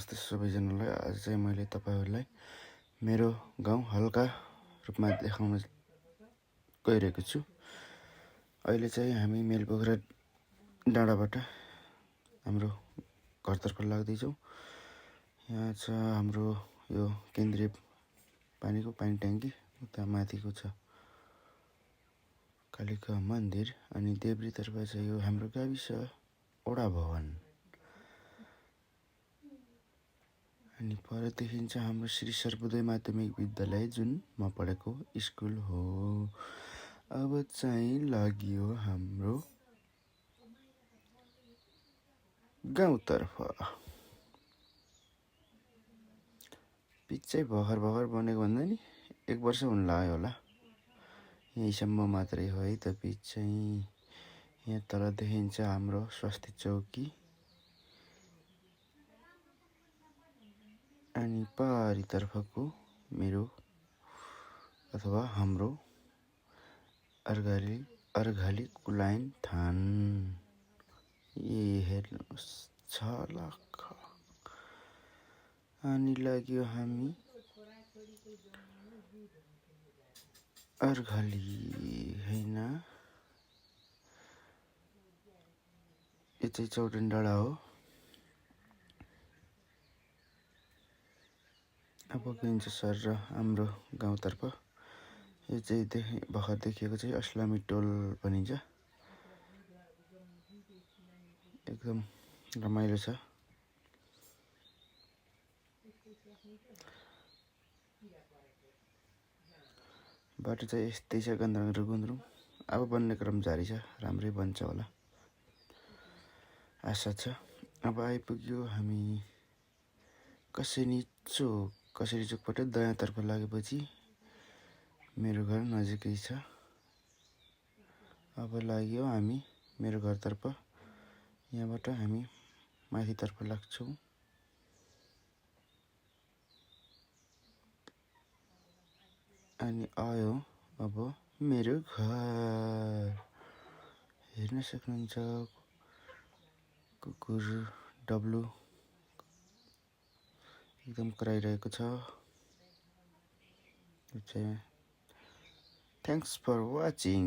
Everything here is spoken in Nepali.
नमस्ते सबैजनालाई। आज चाहिँ मैले तपाईहरुलाई मेरो गाउँ हल्का रूपमा देखाउन गइरहेको छु। अहिले चाहिँ हामी मेलपोखरा डाँडाबाट हाम्रो घरतर्फ लाग्दै छौं। यहाँ छ हाम्रो यो केन्द्रीय पानीको पानी ट्याङ्की, उता माथिको छ कालिका मन्दिर अनि देब्रेतर्फ चाहिँ यो हाम्रो गाविस वडा भवन अनि पर देखिन्छ हाम्रो श्री सर्वोदय माध्यमिक विद्यालय जुन म पढेको स्कुल हो। अब चाहिँ लाग्यो हाम्रो गाउँतर्फ। पिच भर्खर बनेको भन्दा नि 1 वर्ष हुन लाग्यो होला। यहीसम्म मात्रै हो है त पिच चाहिँ। यहाँ तल देखिन्छ हाम्रो स्वास्थ्य चौकी अनि पारितर्फको मेरो अथवा हाम्रो अर्घाली कुलाइन थान। हेर्नुहोस् 6 लाख। अनि लाग्यो हामी अर्घाली हैन, यो चाहिँ चौडन डाँडा हो। अब गइन्छ सर र हाम्रो गाउँतर्फ। यो चाहिँ भर्खर देखिएको चाहिँ अस्लामी टोल भनिन्छ। एकदम रमाइलो छ। बाटो चाहिँ यस्तै छ गन्धर्व र गुन्द्रुङ। अब बन्ने क्रम जारी छ, राम्रै बन्छ होला आशा छ। अब आइपुग्यो हामी कसरी चोकबाट दायाँतर्फ लागेपछि मेरो घर नजिकै छ। अब लाग्यो हामी मेरो घरतर्फ। यहाँबाट हामी माथितर्फ लाग्छौं। अनि आयो अब मेरो घर। हेर्न सक्नुहुन्छ कुकुर डब्लु एकदम कराइरहेको छ। Thanks for watching.